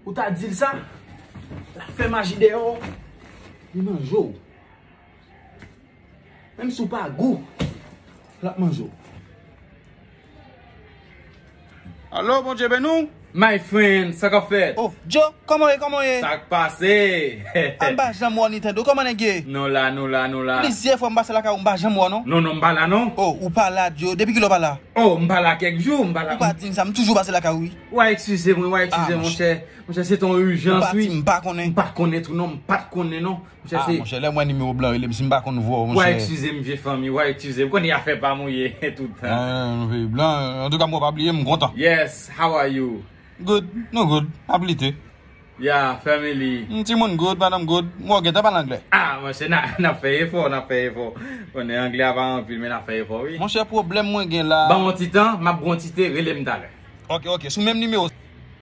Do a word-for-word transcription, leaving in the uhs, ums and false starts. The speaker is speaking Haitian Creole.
Ou ta di l sa, l ap fè maji dèyè w, li manje w. Menm si w pa gou, l ap manje w. Alo, Bondye beni w. My friend, sa k ap fèt? Oh, Joe, kòman w ye, kòman w ye? Sa k pase? Ah, m pa janm wè w Nintendo, kòman nèg ye? Nou la, nou la, nou la. Plizyè fwa m pase lakay ou, m pa janm wè w non. Non, non, m pa la non. Oh, ou pa la, Joe. Depi kilè w pa la? Oh, m pa la kèk jou, m pa la. Ou pa di m sa, m toujou pase lakay ou, wi. Wa eskize mwen, wa eskize, monchè. Monchè, se t on ijans, wi. Ou pa di m pa konnen. M pa t konnen tou non, m pa t konnen non. Monchè, ah, se monchè, lè m wè nimewo blan rele m, si m pa konn vwa w, monchè. Wa eskize m, vye fanmi, wa eskize m. Konnen afè pa m ou ye tout tan. Ah, non, non, peyi blan. Antouka, m wè w pa bliye m, m kontan. Yes, how are you? Good, nou good. Ap lite. Yeah, family. M timoun good, madanm good. M wè w gentan pale anglè. Ah, monchè, n a, n ap fè efò, n ap fè efò. Konnen anglè a pa anpil, men n ap fè efò, wi. Monchè, pwoblèm mwen gen la. Ban m yon ti tan, m ap gon ti te, rele m talè. Ok, ok, sou menm nimewo.